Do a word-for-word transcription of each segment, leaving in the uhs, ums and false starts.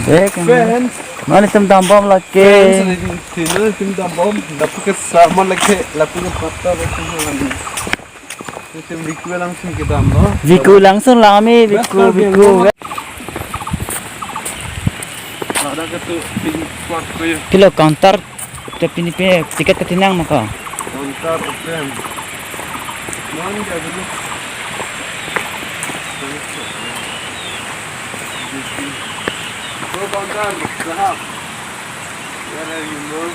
Dek, Friends. Mane itum dambom lake. Friends, ini, ini itum dambom. Lapu ke sama lake, lapu ke pata lake. Itum Viku langsung kedam, no? Viku langsung lang kami, Viku, Viku. Ada ketu pin kuat ko ya. Pilo counter, tapi ini pe tiket ketinang maka. Counter open. Mana dia dulu? Bro, counter, sahab. Where are you, bro?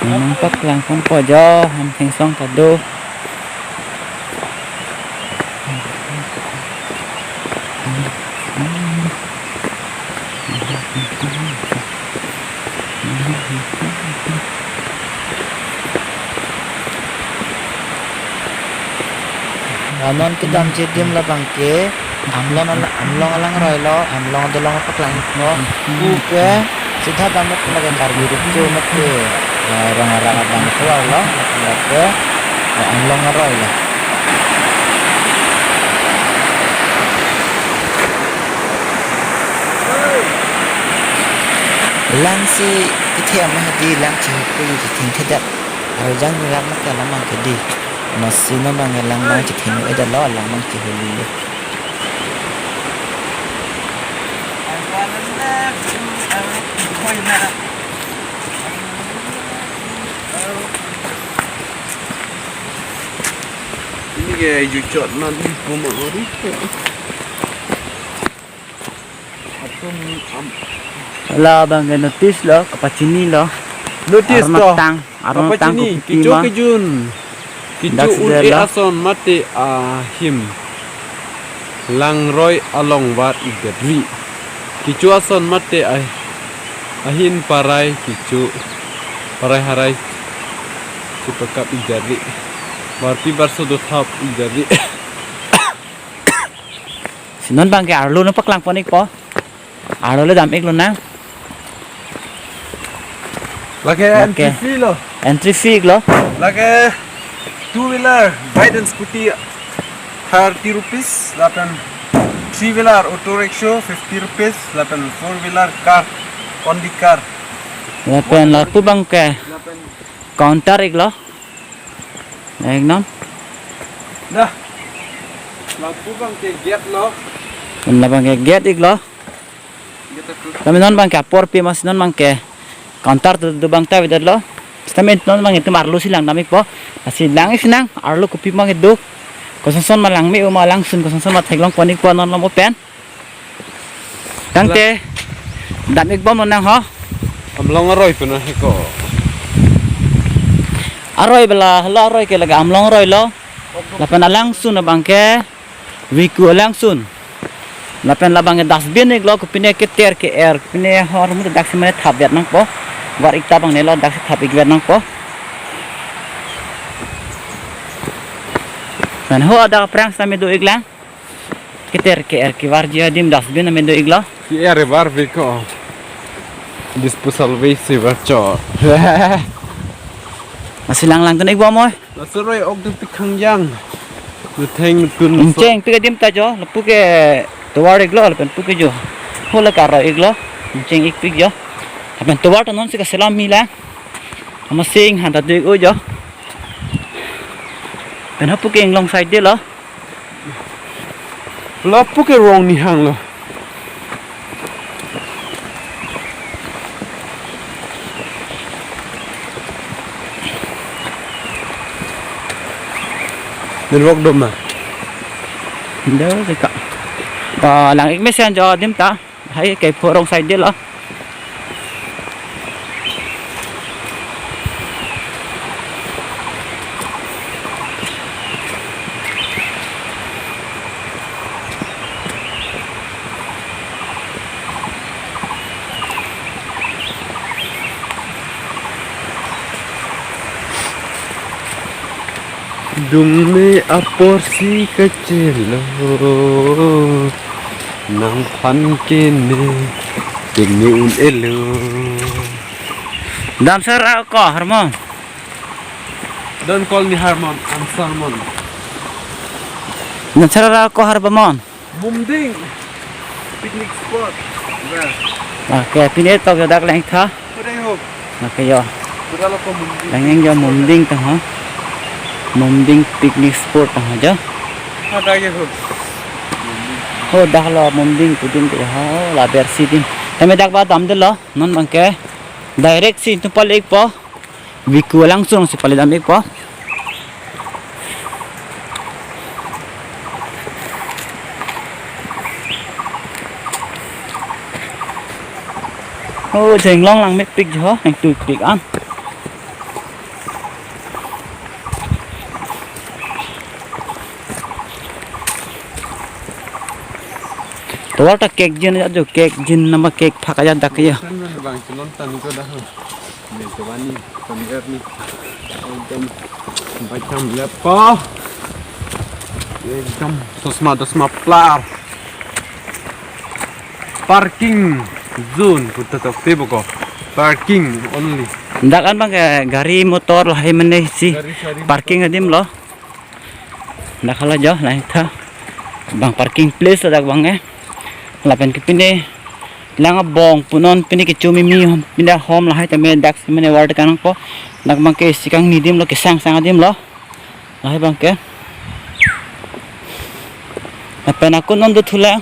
Nangpaklang ponpo jo, han thengsong kado. Non kedamji adim labang ke Amlong ala-, Amlong alangroi lo, Amlong adolong paklang mo. Pu ke sitha damat lake Karbi Rupchu mate, eh, rong arak abang kelar lo, lake, eh, Amlong aroi lo. Langsi kethe ama hadi lang chihukuli chithengthedet. Arjang nilak mate alam abang ke di. Masi non abang lang lang chitheng-edet lo, lang abang chihuli lo. Ini kayak jucot nanti puma ori. Atum am- Labang ke notice lo, kapachini lo. Notice to. Arnotang, arnotang kapachini, ko kecho pima. Kejun. Kecho un-e ason mate ahim. Langroi along var-ikdet ri. Kecho ason mate ah-, ahin parai kecho. Parai harai. Chepakap-ikdet ri. Varpi varso dothap-ikdet ri. Si non abang ke arlo nangpaklang pon-ikpo. Arlo le dam-ik lonang. Lake, lake entry fee lo. Entry fee lo. Lake two wheeler, bike and scooty, thirty rupees. Lapen three wheeler, auto rickshaw, fifty rupees. Lapen four wheeler, car, only car. Lapen lapu abang ke lapen counter-ik lo. Ek nam. Dah. Lapu abang ke gate lo. Lapu abang ke gate-ik lo. Gate aku. Kami non abang ke apor pi mas non abang ke counter tu, tu abang ta avedet lo. Sitame non abang itum arlo si lang dam-ikpo. Lasi lang-ik sinang arlo kopi abang kedo. Kosonson ma langme-o ma langsun kosonson ma theklong pon-ikpo non lo mo pen. Tangte dam-ik bom lonang ho. Amlong aroi puna heko. Aroi bela hala aroi ke lake Amlong aroi lo. Lapen alangsun abang ke Viku alangsun. Lapen labang ke dustbin-ik lo, kopine keter ke-er, kopine hor mu daksi mane thap-vet nangpo. Var-ik ta abang ne lo daksi thap-ikvet nangpo. Lapen ho adak aphrang sitame do-ik lang. Keter ke-er kevarji adim dustbin amen do-ik lo. Ke-er varve ko. Disposal waste varchot. Lasi lang lang tun-ik bom oi. Laso aroi ok dun pikhang yang. Nutheng tun. Ingcheng-ik adim ta jo, lapu ke tovar-ik lo, lapen pu ke jo. Hola karoi-ik lo, ingcheng-ik pik jo. Lapen tovar ta non si kaselam mi lang. Ama sing han ta do-ik o jo. Pen hapu ke inglong side de lo. Lapu ke rong ni hang lo. Network dom ma? Do deka. Pa lang-ik mesen jo adim ta. Hai ke pho rong side de lo. Dungme apor si kachelo, nangphan kene, kene un-elo. Damsara ko Harmon. Don't call me Harmon, I'm Salmon. Damsara ko Harbamon. Mumding. Picnic spot. Nah. Oke, pine tok yo dak lengtha. Pura ho. Oke yo. Pura lo ko Mumding. Langeng yo Mumding tang ho. Mumding picnic spot tang ho jo. Ada ke ho. Ho dak lo Mumding pudin ke ho, la bersi din. Tame dak ba damdetlo, non abangke. Direct si itum pale-ikpo. Viku alangsun si pale dam-ikpo. Oh, jenglong langmepik jo, nangtupik an. Tovar ta kekjin ajo, kekjin nama kekphak aja dak ya. Kan bang chelon tani ko dah. Ni kewani, kami ni. Ekdom baitam lepa. Ekdom sosma dosma plar. Parking zone puta tok te boko. Parking only. Dak an abangke gari motor lahai mane si. Gari sari parking motor adim lo. Dak hala jo, lahai tha. Bang parking place dak abang eh. Lapen ke pine lang abong punon pine kecho mimi hom, pine hom lahai tame dak si mane ward kanang po. Dak abangke isi kangni adim lo, kesang sang adim lo. Lahai abangke. Lapen ako non dothulang.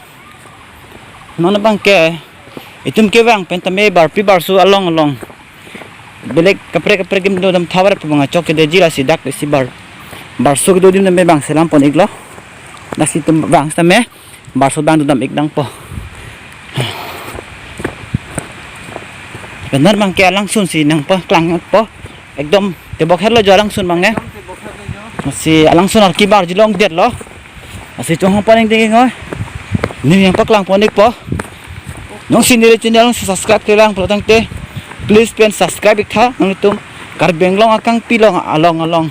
Non abangke itum kevang pen tame barpi barso along along. Belek kaprek kaprek adim do dam thavar pu bang achok kedeji lasi dak si bar, barso kedo adim tame bang selam pon-iklo. Dak si itum bang tame barso bang dodam-ik nangpo. Benar abangke alangsun si nangpo, klangpo. Ekdom tebok herlo jo alangsun abang eh. Lasi alangsun arki bar jilong detlo. Lasi chonghong paning ding oi. Ning yang paklang pon-ikpo. Nong si neli channel subscribe kelang pulo tangte, please pen subscribe-ik tha nanglitum. Karbi Anglong akangpi along along along.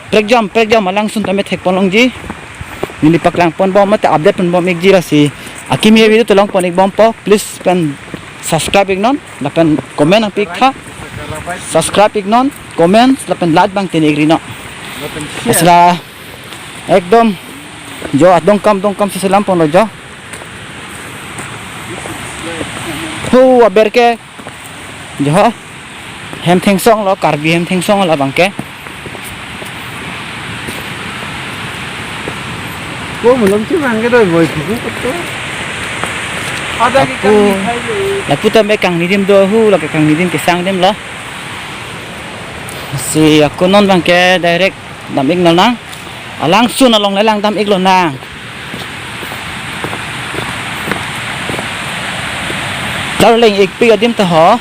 Prekjam prekjam alangsun tame thek pon longji. Neli paklang pon bom mate update pon bom-ikji lasi. Akimi video tolong pon-ik bompo. Please pen subscribe-iknon. Lapen comment nangpi-ik tha. Subscribe-iknon. Comment lapen like abang tene-ikrinon. Lapen share. Asla ekdom jo adongkam dongkam si selam ponlo jo. Hu aber ke jo. Hem Thengsong lo, Karbi Hem Thengsong lo abangke. Ko malom si abangke doi boi puku kutu. Ada ke aku kang ni khai le. Lapu tame kangni adim do hu, lake kangni adim kesang adim lo. Si ako non abangke direct dam-ik lonang. Alangsun along le lang dam-ik lonang. Charleng-ikpik adim ta ho.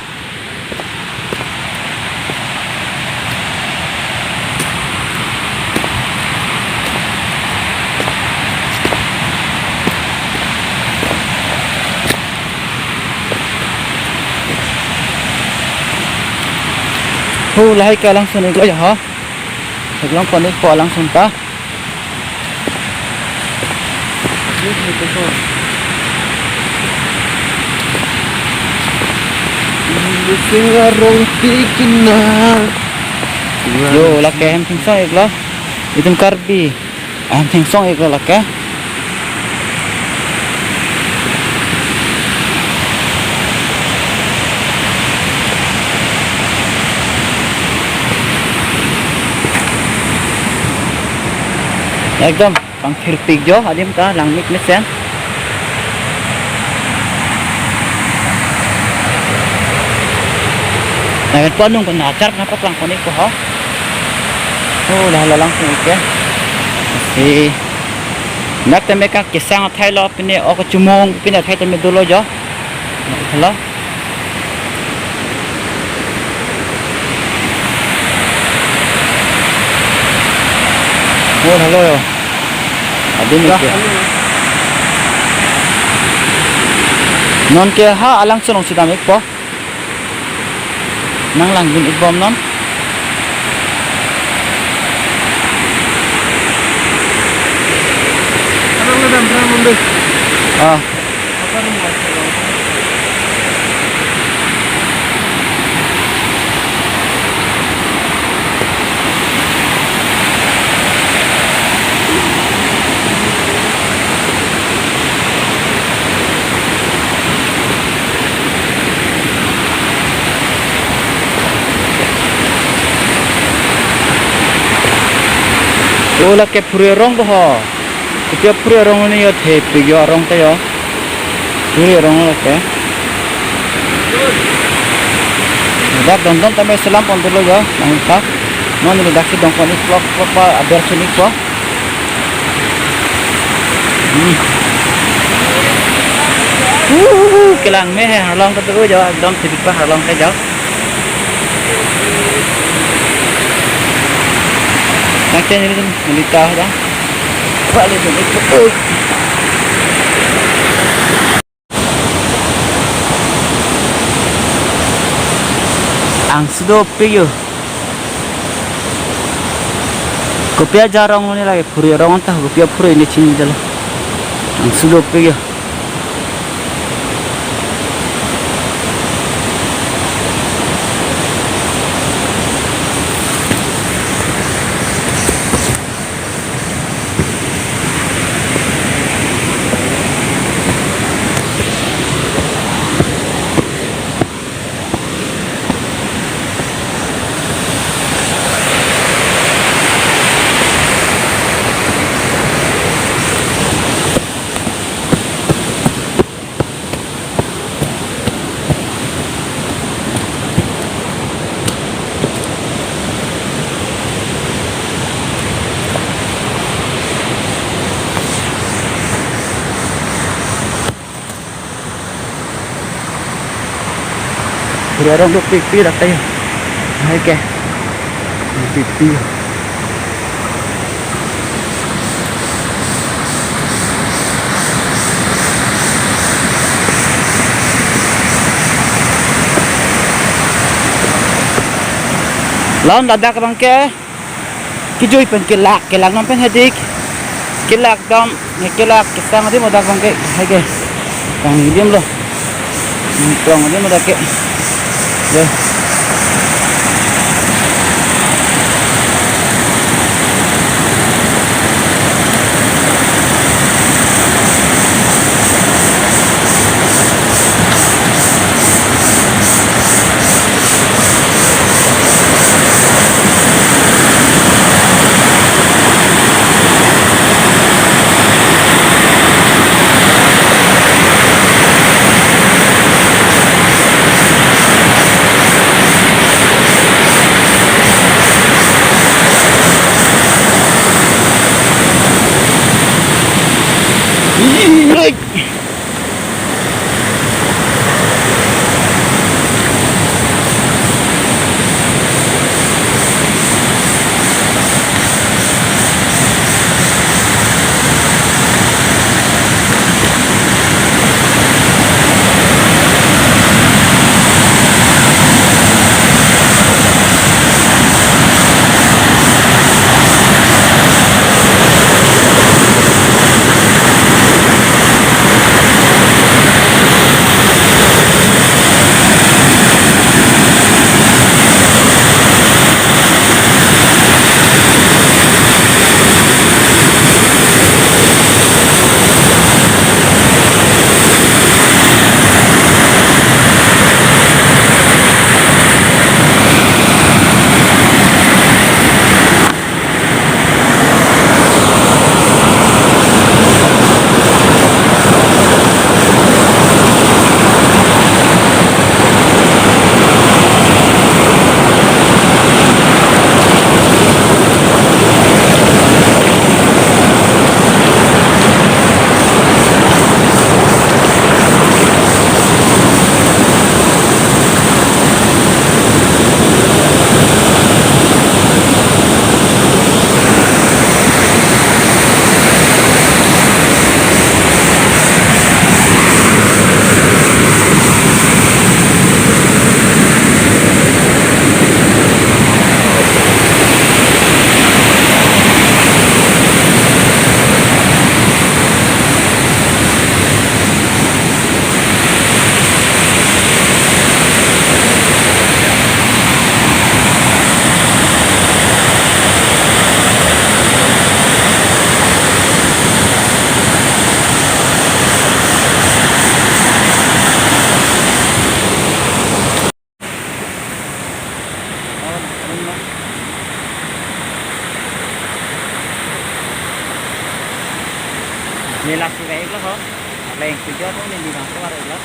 Hu lahai ke alangsun-iklo ya ho. Theklong pon-ikpo alangsun ta. Sing arong pikina. Yo, lake Hem Thengsong-iklo. Itum Karbi. Hem Thengsong-iklo lake. Ekdom pangthirpik jo adim ta langmik mesen. Lapen ponung ko nachar na paklang pon-ikpo ho. Oh, la la langsung ike. Si. Dak tame kang kesang athai lo, pine ok chumong pine athai tame dolo jo. Hello. Oh, hello yo. Adim ya, ike. Non ke ha alangsun along si dam-ikpo. Nang lang dun-ik bomnon. Arang na dam, arang na dam. Ah. Apa rum buat? O lake phuri arong do ho. Kopi aphuri arong ni yo, thepik yo arong ke yo. Phuri arong lake. Dak don don tame selam pon dolo yo, nangta. Non ni dak si dong pon ik plok plok pa aber chun ik po. Hmm. Uhuhu, kelang me he harlong ke tu yo, ekdom thepik pa harlong ke yo. Nang chen ni neli ta ho da. Wa le ni. Oi. Angsu dopik yo. Kopi aja arong ni lake, phuri arong ta, kopi aphuri ni chini jalo. Angsu dopik yo. Phuri arong dopik pi dak tayo. Hai ke. Dopik pi. Laun ladak abang ke. Kejui pen kelak, kelak non pen hadik. Kelak dam, ne kelak kesang adim adak abang ke, hai ke. Tang adim lo. Hmm, tang adim adak ke. Ya. Neli lasi kaik lo ho. Arleng si jo tu neli bang keluar lo.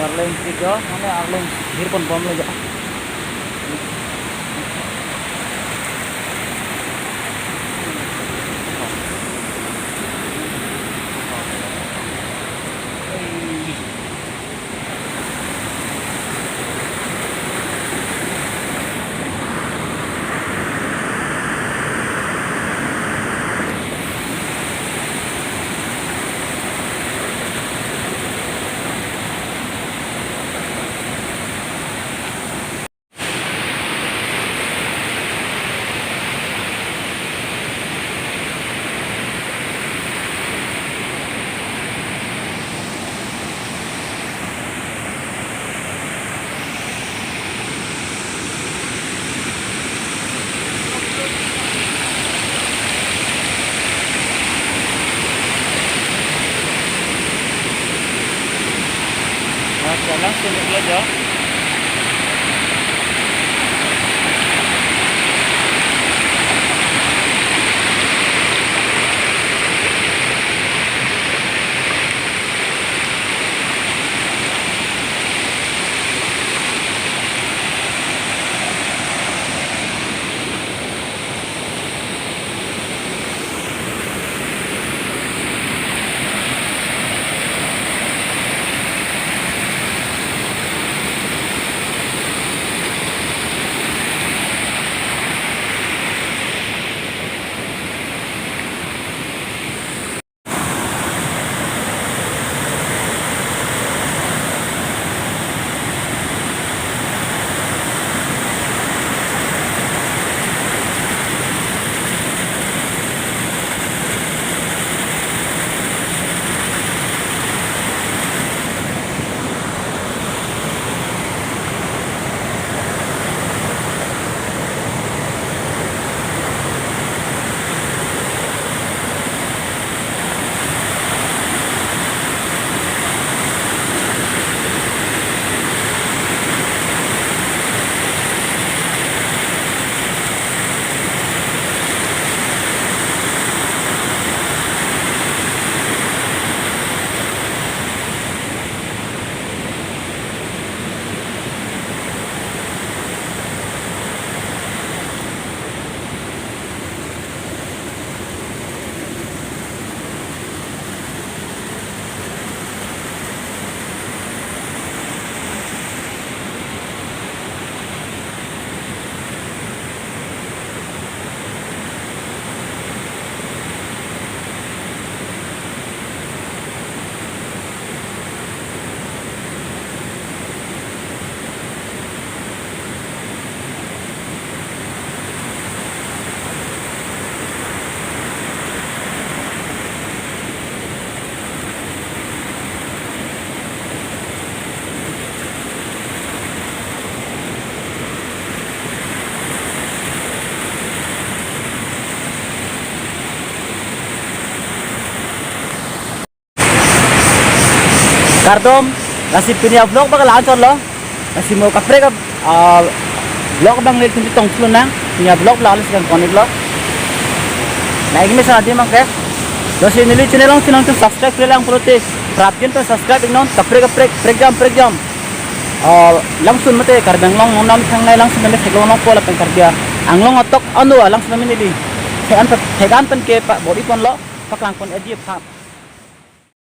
Arleng si jo, mane arleng hirpon bom lo jo. Oke, langsung ke belajar. Kardom, lasi pini a-vlog bak la-anchot lo. Lasi mo kaprek a, ah, vlog abang nelitum chetong thu lonang. Pini a-vlog la-an si kan connect lo. Nang kimi sana di mangke. Lasi neli channel along si nangtum subscribe kle lang pulote, prapjin pen subscribe iknon, kaprek kaprek, prekjam prekjam. Ah, langsun mate Karbi Anglong nonam thangnai langsun mate theklong nangpo lapen Karbi Anglong atok anu langsun mate neli thek-an pen, thek-an pen ke pa bor-iponlo, paklang pon edi aphan.